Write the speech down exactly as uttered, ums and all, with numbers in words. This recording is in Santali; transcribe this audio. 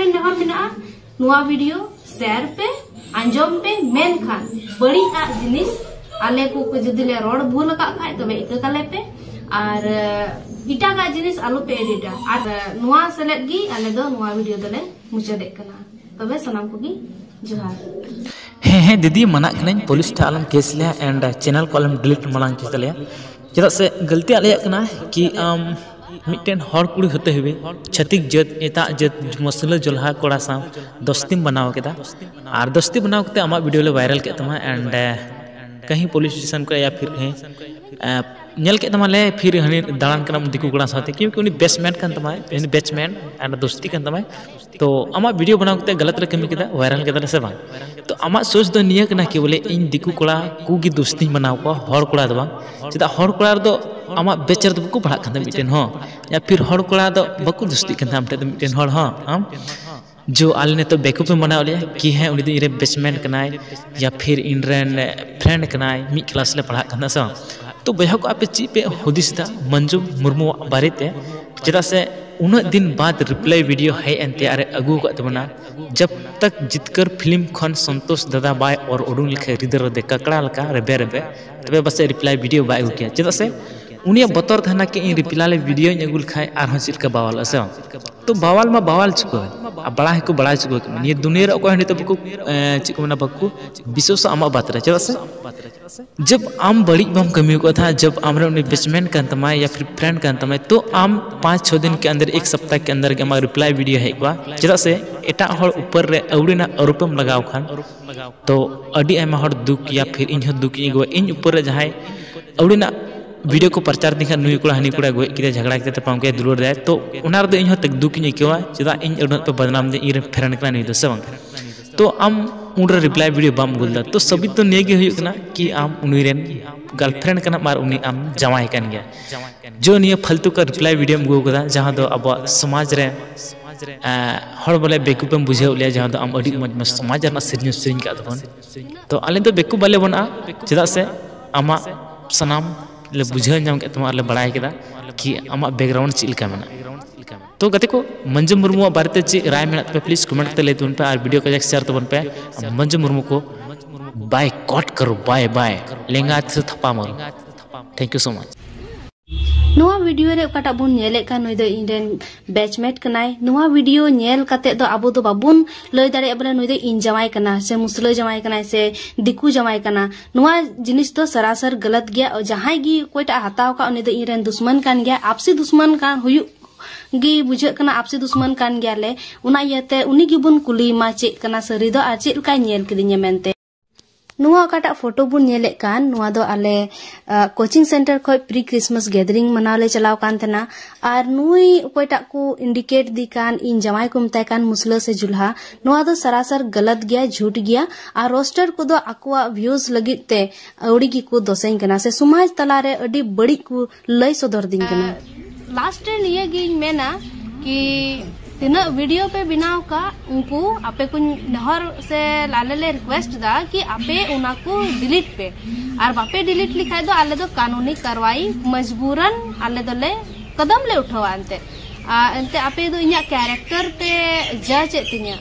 ᱱᱮᱦᱚᱨ ᱢᱮᱱᱟᱜᱼᱟ, ᱱᱚᱣᱟ ᱵᱷᱤᱰᱤᱭᱳ ᱥᱮᱭᱟᱨ ᱯᱮ, ᱟᱸᱡᱚᱢ ᱯᱮ, ᱢᱮᱱᱠᱷᱟᱱ ᱵᱟᱹᱲᱤᱡ ᱟᱜ ᱡᱤᱱᱤᱥ ᱟᱞᱮ ᱠᱚ ᱠᱚ ᱡᱩᱫᱤ ᱞᱮ ᱨᱚᱲ ᱵᱷᱩᱞ ᱟᱠᱟᱫ ᱠᱷᱟᱡ, ᱛᱚᱵᱮ ᱤᱠᱟᱹ ᱠᱟᱞᱮ ᱯᱮ᱾ ᱟᱨ ᱮᱴᱟᱜᱟᱜ ᱡᱤᱱᱤᱥ ᱟᱞᱚ ᱯᱮ ᱮᱰᱤᱴᱟ᱾ ᱟᱨ ᱱᱚᱣᱟ ᱥᱮᱞᱮᱫ ᱜᱮ ᱟᱞᱮ ᱫᱚ ᱱᱚᱣᱟ ᱵᱷᱤᱰᱤᱭᱳ ᱫᱚᱞᱮ ᱢᱩᱪᱟᱹᱫᱮᱫ ᱠᱟᱱᱟ᱾ ᱛᱚᱵᱮ ᱥᱟᱱᱟᱢ ᱠᱚᱜᱮ ᱡᱚᱦᱟᱨ᱾ ᱦᱮᱸ, ᱦᱮᱸ, ᱫᱤᱫᱤ, ᱢᱟᱱᱟᱜ ᱠᱟᱹᱱᱟᱹᱧ, ᱯᱩᱞᱤᱥ ᱴᱷᱮᱱ ᱟᱞᱚᱢ ᱠᱮᱥ ᱞᱮᱭᱟ and channel ᱠᱚ ᱟᱞᱚᱢ delete ᱢᱟᱲᱟᱝ ᱦᱚᱪᱚᱭ ᱛᱟᱞᱮᱭᱟ᱾ ᱪᱮᱫᱟᱜ ᱥᱮ ᱜᱟᱹᱞᱛᱤ ᱟᱞᱮᱭᱟᱜ ᱠᱟᱱᱟ ᱠᱤ ᱟᱢ ᱢᱤᱫᱴᱮᱱ ᱦᱚᱲ ᱠᱩᱲᱤ ᱦᱚᱛᱮ ᱦᱩᱭᱩᱜ, ᱪᱷᱟᱹᱛᱤᱠ ᱡᱟᱹᱛ, ᱮᱴᱟᱜ ᱡᱟᱹᱛ, ᱢᱟᱹᱥᱞᱟᱹ ᱡᱚᱞᱦᱟ ᱠᱚᱲᱟ ᱥᱟᱶ ᱫᱳᱥᱛᱤᱢ ᱵᱮᱱᱟᱣ ᱠᱮᱫᱟ᱾ ᱟᱨ ᱫᱳᱥᱛᱤ ᱵᱮᱱᱟᱣ ᱠᱟᱛᱮ ᱟᱢᱟᱜ ᱵᱷᱤᱰᱤᱭᱳ ᱞᱮ ᱵᱷᱟᱭᱨᱟᱞ ᱠᱮᱫ ᱛᱟᱢᱟ and, ᱮ, ᱠᱟᱹᱦᱤ ᱯᱩᱞᱤᱥ ᱥᱴᱮᱥᱚᱱ ᱠᱚᱨᱮ ᱭᱟ ᱯᱷᱤᱨ ᱠᱟᱹᱦᱤ, ᱮ, ᱧᱮᱞ ᱠᱮᱫ ᱛᱟᱢᱟᱞᱮ, ᱯᱷᱤᱨ ᱦᱟᱹᱱᱤ ᱫᱟᱬᱟᱱ ᱠᱟᱱᱟᱢ ᱫᱤᱠᱩ ᱠᱚᱲᱟ ᱥᱟᱶᱛᱮ, ᱠᱤᱭᱩᱠᱤ ᱩᱱᱤ best man ᱠᱟᱱ ᱛᱟᱢᱟᱭ, ᱩᱱᱤ best man and ᱫᱳᱥᱛᱤ ᱠᱟᱱ ᱛᱟᱢᱟᱭ᱾ ᱛᱚ ᱟᱢᱟᱜ ᱵᱷᱤᱰᱤᱭᱳ ᱵᱮᱱᱟᱣ ᱠᱟᱛᱮ ᱜᱟᱞᱟᱛ ᱞᱮ ᱠᱟᱹᱢᱤ ᱠᱮᱫᱟ, ᱵᱷᱟᱭᱨᱟᱞ ᱠᱮᱫᱟᱞᱮ ᱥᱮ ᱵᱟᱝ? ᱛᱚ ᱟᱢᱟᱜ ᱥᱳᱪ ᱫᱚ ᱱᱤᱭᱟᱹ ᱠᱟᱱᱟ ᱠᱤ ᱵᱚᱞᱮ ᱤᱧ ᱫᱤᱠᱩ ᱠᱚᱲᱟ ᱠᱚᱜᱮ ᱫᱳᱥᱛᱤᱧ ᱵᱮᱱᱟᱣ ᱠᱚᱣᱟ, ᱦᱚᱲ ᱠᱚᱲᱟ ᱫᱚ ᱵᱟᱝ? ᱪᱮᱫᱟᱜ ᱦᱚᱲ ᱠᱚᱲᱟ ᱨᱮᱫᱚ ᱟᱢᱟᱜ ᱵᱮᱪ ᱨᱮᱫᱚ ᱵᱟᱠᱚ ᱯᱟᱲᱦᱟᱜ ᱠᱟᱱ ᱛᱟᱦᱮᱸ ᱢᱤᱫᱴᱮᱱ ᱦᱚᱸ, ᱭᱟ ᱯᱷᱤᱨ ᱦᱚᱲ ᱠᱚᱲᱟ ᱫᱚ ᱵᱟᱠᱚ ᱫᱳᱥᱛᱤᱜ ᱠᱟᱱ ᱛᱟᱦᱮᱸ ᱟᱢ ᱴᱷᱮᱱ ᱫᱚ ᱢᱤᱫᱴᱮᱱ ᱦᱚᱲ ᱦᱚᱸ, ᱟᱢ ᱡᱚ ᱟᱞᱮ ᱱᱤᱛᱚᱜ ᱵᱮᱠᱩᱯᱮ ᱢᱟᱱᱟᱣ ᱞᱮᱭᱟ ᱠᱤ ᱦᱮᱸ ᱩᱱᱤ ᱫᱚ ᱤᱧᱨᱮᱱ best man ᱠᱟᱱᱟᱭ ᱭᱟ ᱯᱷᱤᱨ ᱤᱧᱨᱮᱱ friend ᱠᱟᱱᱟᱭ, ᱢᱤᱫ class ᱞᱮ ᱯᱟᱲᱦᱟᱜ ᱠᱟᱱ ᱛᱟᱦᱮᱸ ᱥᱮ ᱵᱟᱝ? ᱛᱚ ᱵᱚᱭᱦᱟ ᱠᱚ, ᱟᱯᱮ ᱪᱮᱫ ᱯᱮ ᱦᱩᱫᱤᱥ ᱮᱫᱟ ᱢᱚᱧᱡᱩ ᱢᱩᱨᱢᱩᱣᱟᱜ ᱵᱟᱨᱮᱛᱮ? ᱪᱮᱫᱟᱜ ᱥᱮ ᱩᱱᱟᱹᱜ ᱫᱤᱱ ᱵᱟᱫ reply ᱵᱷᱤᱰᱤᱭᱳ ᱦᱮᱡ ᱮᱱᱛᱮ ᱟᱨᱮ ᱟᱹᱜᱩ ᱟᱠᱟᱫ ᱛᱟᱵᱚᱱᱟ᱾ ᱡᱟᱵ ᱛᱟᱠ ᱡᱤᱛᱠᱟᱹᱨ ᱯᱷᱤᱞᱢ ᱠᱷᱚᱱ ᱥᱚᱱᱛᱳᱥ ᱫᱟᱫᱟ ᱵᱟᱭ ᱚᱨ ᱩᱰᱩᱝ ᱞᱮᱠᱷᱟᱡ ᱨᱤᱫᱟᱹ ᱨᱚᱫᱮ ᱠᱟᱠᱲᱟ ᱞᱮᱠᱟ ᱨᱮᱵᱮ ᱨᱮᱵᱮ, ᱛᱚᱵᱮ ᱯᱟᱥᱮᱡ reply ᱵᱷᱤᱰᱤᱭᱳ ᱵᱟᱭ ᱟᱹᱜᱩ ᱠᱮᱭᱟ᱾ ᱪᱮᱫᱟᱜ ᱥᱮ ᱩᱱᱤᱭᱟᱜ ᱵᱚᱛᱚᱨ ᱛᱟᱦᱮᱱᱟ ᱠᱤ ᱤᱧ reply ᱵᱷᱤᱰᱤᱭᱳᱧ ᱟᱹᱜᱩ ᱞᱮᱠᱷᱟᱡ ᱟᱨᱦᱚᱸ ᱪᱮᱫ ᱞᱮᱠᱟ ᱵᱟᱣᱟᱞᱚᱜᱼᱟ ᱥᱮ ᱵᱟᱝ? ᱛᱚ ᱵᱟᱣᱟᱞ ᱢᱟ ᱵᱟᱣᱟᱞ ᱪᱩᱠᱟᱹᱣ, ᱟᱨ ᱵᱟᱲᱟᱭ ᱦᱚᱸᱠᱚ ᱵᱟᱲᱟᱭ ᱪᱩᱠᱟᱹᱣ ᱠᱟᱱᱟ᱾ ᱱᱤᱭᱟᱹ ᱫᱩᱱᱤᱭᱟᱹ ᱨᱮ ᱚᱠᱚᱭ ᱦᱚᱸ ᱱᱤᱛᱚᱜ ᱵᱟᱠᱚ, ᱮ, ᱪᱮᱫ ᱠᱚ ᱢᱮᱱᱟ, ᱵᱟᱠᱚ ᱵᱤᱥᱣᱟᱥᱟ ᱟᱢᱟᱜ ᱵᱟᱛ ᱨᱮ᱾ ᱪᱮᱫᱟᱜ ᱥᱮ ᱡᱟᱵ ᱟᱢ ᱵᱟᱹᱲᱤᱡ ᱵᱟᱢ ᱠᱟᱹᱢᱤ ᱟᱠᱟᱫ ᱛᱟᱦᱮᱸᱫ, ᱡᱟᱵ ᱟᱢᱨᱮ ᱩᱱᱤ best man ᱠᱟᱱ ᱛᱟᱢᱟᱭ ᱭᱟ ᱯᱷᱤᱨ friend ᱠᱟᱱ ᱛᱟᱢᱟᱭ, ᱛᱚ ᱟᱢ ᱯᱟᱸᱪ ᱪᱷᱚ ᱫᱤᱱ ᱠᱮ ᱟᱱᱫᱟᱨ, ᱮᱠ ᱥᱟᱯᱛᱟ ᱠᱮ ᱟᱱᱫᱟᱨ ᱜᱮ ᱟᱢᱟᱜ reply ᱵᱷᱤᱰᱤᱭᱳ ᱦᱮᱡ ᱠᱚᱜᱼᱟ᱾ ᱪᱮᱫᱟᱜ ᱥᱮ ᱮᱴᱟᱜ ᱦᱚᱲ ᱩᱯᱚᱨ ᱨᱮ ᱟᱹᱣᱲᱤᱱᱟᱜ ᱟᱨᱳᱯᱮᱢ ᱞᱟᱜᱟᱣ ᱠᱷᱟᱱ, ᱛᱚ ᱟᱹᱰᱤ ᱟᱭᱢᱟ ᱦᱚᱲ ᱫᱩᱠ ᱭᱟ ᱯᱷᱤᱨ ᱤᱧ ᱦᱚᱸ ᱫᱩᱠ ᱤᱧ ᱟᱹᱭᱠᱟᱹᱣᱟ᱾ ᱤᱧ ᱩᱯᱚᱨ ᱨᱮ ᱡᱟᱦᱟᱸᱭ ᱟᱹᱣᱲᱤᱱᱟᱜ ᱵᱷᱤᱰᱤᱭᱳ ᱠᱚ ᱯᱨᱚᱪᱟᱨ ᱫᱤᱧ ᱠᱷᱟᱱ, ᱱᱩᱭ ᱠᱚᱲᱟ ᱦᱟᱹᱱᱤ ᱠᱚᱲᱟ ᱜᱚᱡ ᱠᱮᱫᱮᱭᱟ, ᱡᱷᱟᱜᱽᱲᱟ ᱠᱮᱫᱮᱭᱟ, ᱛᱟᱯᱟᱢ ᱠᱮᱫᱮᱭᱟ, ᱫᱩᱞᱟᱹᱲ ᱫᱟᱭ, ᱛᱚ ᱚᱱᱟ ᱨᱮᱫᱚ ᱤᱧ ᱦᱚᱸ ᱫᱩᱠ ᱤᱧ ᱟᱹᱭᱠᱟᱹᱣᱟ᱾ ᱪᱮᱫᱟᱜ ᱤᱧ ᱟᱹᱰᱤ ᱯᱮ ᱵᱟᱫᱱᱟᱢ ᱫᱤᱧ, ᱤᱧ ᱨᱮᱱ friend ᱠᱟᱱᱟ ᱱᱩᱭ ᱫᱚ, ᱥᱮ ᱵᱟᱝ? ᱛᱚ ᱟᱢ ᱩᱱᱨᱮ reply ᱵᱷᱤᱰᱤᱭᱳ ᱵᱟᱢ ᱟᱹᱜᱩ ᱞᱮᱫᱟ, ᱛᱚ ᱥᱟᱵᱤᱛ ᱫᱚ ᱱᱤᱭᱟᱹ ᱜᱮ ᱦᱩᱭᱩᱜ ᱠᱟᱱᱟ ᱠᱤ ᱟᱢ ᱩᱱᱤ ᱨᱮᱱ girlfriend ᱠᱟᱱᱟᱢ ᱟᱨ ᱩᱱᱤ ᱟᱢ ᱡᱟᱶᱟᱭ ᱠᱟᱱ ᱜᱮᱭᱟ᱾ ᱡᱚ ᱱᱤᱭᱟᱹ ᱯᱷᱟᱞᱛᱩ ᱠᱟ reply ᱵᱷᱤᱰᱤᱭᱳᱢ ᱟᱹᱜᱩ ᱟᱠᱟᱫᱟ, ᱡᱟᱦᱟᱸ ᱫᱚ ᱟᱵᱚᱣᱟᱜ ᱥᱚᱢᱟᱡᱽ ᱨᱮ, ᱮᱸ, ᱦᱚᱲ ᱵᱚᱞᱮ ᱵᱮᱠᱩᱯᱮᱢ ᱵᱩᱡᱷᱟᱹᱣ ᱞᱮᱭᱟ, ᱡᱟᱦᱟᱸ ᱫᱚ ᱟᱢ ᱟᱹᱰᱤ ᱢᱚᱡᱽ ᱢᱚᱡᱽ ᱥᱚᱢᱟᱡᱽ ᱨᱮᱱᱟᱜ ᱥᱮᱨᱮᱧ ᱮᱢ ᱥᱮᱨᱮᱧ ᱠᱟᱜ ᱛᱟᱵᱚᱱ᱾ ᱛᱚ ᱟᱞᱮ ᱫᱚ ᱵᱮᱠᱩᱯ ᱵᱟᱞᱮ ᱵᱮᱱᱟᱜᱼᱟ, ᱪᱮᱫᱟᱜ ᱥᱮ ᱟᱢᱟᱜ ᱥᱟᱱᱟᱢ ᱞᱮ ᱵᱩᱡᱷᱟᱹᱣ ᱧᱟᱢ ᱠᱮᱫ ᱛᱟᱢᱟ ᱟᱨ ᱞᱮ ᱵᱟᱲᱟᱭ ᱠᱮᱫᱟ ᱠᱤ ᱟᱢᱟᱜ background ᱪᱮᱫ ᱞᱮᱠᱟ ᱢᱮᱱᱟᱜᱼᱟ᱾ ᱛᱚ ᱜᱟᱛᱮ ᱠᱚ, ᱢᱚᱧᱡᱩ ᱢᱩᱨᱢᱩᱣᱟᱜ ᱵᱟᱨᱮᱛᱮ ᱪᱮᱫ ᱨᱟᱭ ᱢᱮᱱᱟᱜ ᱛᱟᱯᱮ, ᱯᱞᱤᱡᱽ ᱠᱚᱢᱮᱱᱴ ᱠᱟᱛᱮ ᱞᱟᱹᱭ ᱛᱟᱵᱚᱱ ᱯᱮ ᱟᱨ ᱵᱷᱤᱰᱤᱭᱳ ᱠᱟᱡᱟᱠ ᱥᱮᱭᱟᱨ ᱛᱟᱵᱚᱱ ᱯᱮ᱾ ᱢᱚᱧᱡᱩ ᱢᱩᱨᱢᱩ ᱠᱚ ᱵᱟᱭ ᱠᱚᱴ ᱠᱟᱨᱚ, ᱵᱟᱭ ᱵᱟᱭ, ᱞᱮᱸᱜᱟ ᱛᱤ ᱥᱮ ᱛᱷᱟᱯᱟ ᱢᱟᱨᱚ᱾ Thank you so much. ᱱᱚᱣᱟ ᱵᱷᱤᱰᱤᱭᱳ ᱨᱮ ᱚᱠᱟᱴᱟᱜ ᱵᱚᱱ ᱧᱮᱞᱮᱫ ᱠᱟᱱ, ᱱᱩᱭ ᱫᱚ ᱤᱧ ᱨᱮᱱ ᱵᱮᱪᱢᱮᱴ ᱠᱟᱱᱟᱭ᱾ ᱱᱚᱣᱟ ᱵᱷᱤᱰᱤᱭᱳ ᱧᱮᱞ ᱠᱟᱛᱮ ᱫᱚ ᱟᱵᱚ ᱫᱚ ᱵᱟᱵᱚᱱ ᱞᱟᱹᱭ ᱫᱟᱲᱮᱭᱟᱜᱼᱟ ᱵᱚᱞᱮ ᱱᱩᱭ ᱫᱚ ᱤᱧ ᱡᱟᱶᱟᱭ ᱠᱟᱱᱟ ᱥᱮ ᱢᱩᱥᱞᱟᱹ ᱡᱟᱶᱟᱭ ᱠᱟᱱᱟᱭ ᱥᱮ ᱫᱤᱠᱩ ᱡᱟᱶᱟᱭ ᱠᱟᱱᱟ᱾ ᱱᱚᱣᱟ ᱡᱤᱱᱤᱥ ᱫᱚ ᱥᱟᱨᱟᱥᱟᱨ ᱜᱟᱞᱟᱛ ᱜᱮᱭᱟ᱾ ᱡᱟᱦᱟᱸᱭ ᱜᱮ ᱚᱠᱚᱭᱴᱟᱜ ᱦᱟᱛᱟᱣ ᱟᱠᱟᱫ, ᱩᱱᱤ ᱫᱚ ᱤᱧ ᱨᱮᱱ ᱫᱩᱥᱢᱟᱱ ᱠᱟᱱ ᱜᱮᱭᱟ, ᱟᱯᱥᱤ ᱫᱩᱥᱢᱟᱱ ᱠᱟᱱ ᱦᱩᱭᱩᱜ ᱜᱮ ᱵᱩᱡᱷᱟᱹᱜ ᱠᱟᱱᱟ, ᱟᱯᱥᱤ ᱫᱩᱥᱢᱟᱱ ᱠᱟᱱ ᱜᱮᱭᱟᱞᱮ᱾ ᱚᱱᱟ ᱤᱭᱟᱹᱛᱮ ᱩᱱᱤ ᱜᱮᱵᱚᱱ ᱠᱩᱞᱤᱭᱮᱢᱟ ᱪᱮᱫ ᱠᱟᱱᱟ ᱥᱟᱹᱨᱤ ᱫᱚ ᱟᱨ ᱪᱮᱫ ᱞᱮᱠᱟᱭ ᱧᱮᱞ ᱠᱤᱫᱤᱧᱟ ᱢᱮᱱᱛᱮ᱾ ᱱᱚᱣᱟ ᱚᱠᱟᱴᱟᱜ ᱯᱷᱳᱴᱳ ᱵᱚᱱ ᱧᱮᱞᱮᱫ ᱠᱟᱱ, ᱱᱚᱣᱟ ᱫᱚ ᱟᱞᱮ ᱠᱳᱪᱤᱝ ᱥᱮᱱᱴᱟᱨ ᱠᱷᱚᱱ ᱯᱨᱤ ᱠᱨᱤᱥᱢᱟᱥ ᱜᱮᱫᱟᱨᱤᱝ ᱢᱟᱱᱟᱣ ᱞᱮ ᱪᱟᱞᱟᱣ ᱠᱟᱱ ᱛᱟᱦᱮᱱᱟ᱾ ᱟᱨ ᱱᱩᱭ ᱚᱠᱚᱭᱴᱟᱜ ᱠᱚ ᱤᱱᱰᱤᱠᱮᱴ ᱫᱤ ᱠᱟᱱ, ᱤᱧ ᱡᱟᱶᱟᱭ ᱠᱚ ᱢᱮᱛᱟᱭ ᱠᱟᱱ ᱢᱩᱥᱞᱟᱹ ᱥᱮ ᱡᱩᱞᱦᱟ, ᱱᱚᱣᱟ ᱫᱚ ᱥᱟᱨᱟᱥᱟᱨ ᱜᱟᱞᱟᱛ ᱜᱮᱭᱟ, ᱡᱷᱩᱴ ᱜᱮᱭᱟ᱾ ᱟᱨ ᱨᱳᱥᱴᱟᱨ ᱠᱚᱫᱚ ᱟᱠᱚᱣᱟᱜ ᱵᱷᱤᱭᱩᱡᱽ ᱞᱟᱹᱜᱤᱫ ᱛᱮ ᱟᱹᱣᱲᱤ ᱜᱮᱠᱚ ᱫᱚᱥᱮᱧ ᱠᱟᱱᱟ ᱥᱮ ᱥᱚᱢᱟᱡᱽ ᱛᱟᱞᱟᱨᱮ ᱟᱹᱰᱤ ᱵᱟᱹᱲᱤᱡ ᱠᱚ ᱞᱟᱹᱭ ᱥᱚᱫᱚᱨ ᱫᱤᱧ ᱠᱟᱱᱟ᱾ ᱞᱟᱥᱴ ᱨᱮ ᱱᱤᱭᱟᱹ ᱜᱤᱧ ᱢᱮᱱᱟ ᱠᱤ ᱛᱤᱱᱟᱹᱜ ᱵᱷᱤᱰᱤᱭᱳ ᱯᱮ ᱵᱮᱱᱟᱣ ᱠᱟᱜ, ᱩᱱᱠᱩ ᱟᱯᱮ ᱠᱚᱧ ᱱᱮᱦᱚᱨ ᱥᱮ ᱟᱞᱮ ᱞᱮ ᱨᱤᱠᱩᱭᱮᱥᱴ ᱫᱟ ᱠᱤ ᱟᱯᱮ ᱚᱱᱟ ᱠᱚ ᱰᱤᱞᱤᱴ ᱯᱮ᱾ ᱟᱨ ᱵᱟᱯᱮ ᱰᱤᱞᱤᱴ ᱞᱮᱠᱷᱟᱡ ᱫᱚ ᱟᱞᱮ ᱫᱚ ᱠᱟᱹᱱᱩᱱᱤ ᱠᱟᱨᱣᱟᱭ ᱢᱚᱡᱽᱵᱩᱨᱟᱱ ᱟᱞᱮ ᱫᱚᱞᱮ ᱠᱚᱫᱚᱢ ᱞᱮ ᱩᱴᱷᱟᱹᱣᱟ᱾ ᱮᱱᱛᱮ ᱟᱨ ᱮᱱᱛᱮ ᱟᱯᱮ ᱫᱚ ᱤᱧᱟᱹᱜ ᱠᱮᱨᱮᱠᱴᱟᱨ ᱯᱮ ᱡᱟᱡᱽ ᱮᱫ ᱛᱤᱧᱟᱹ᱾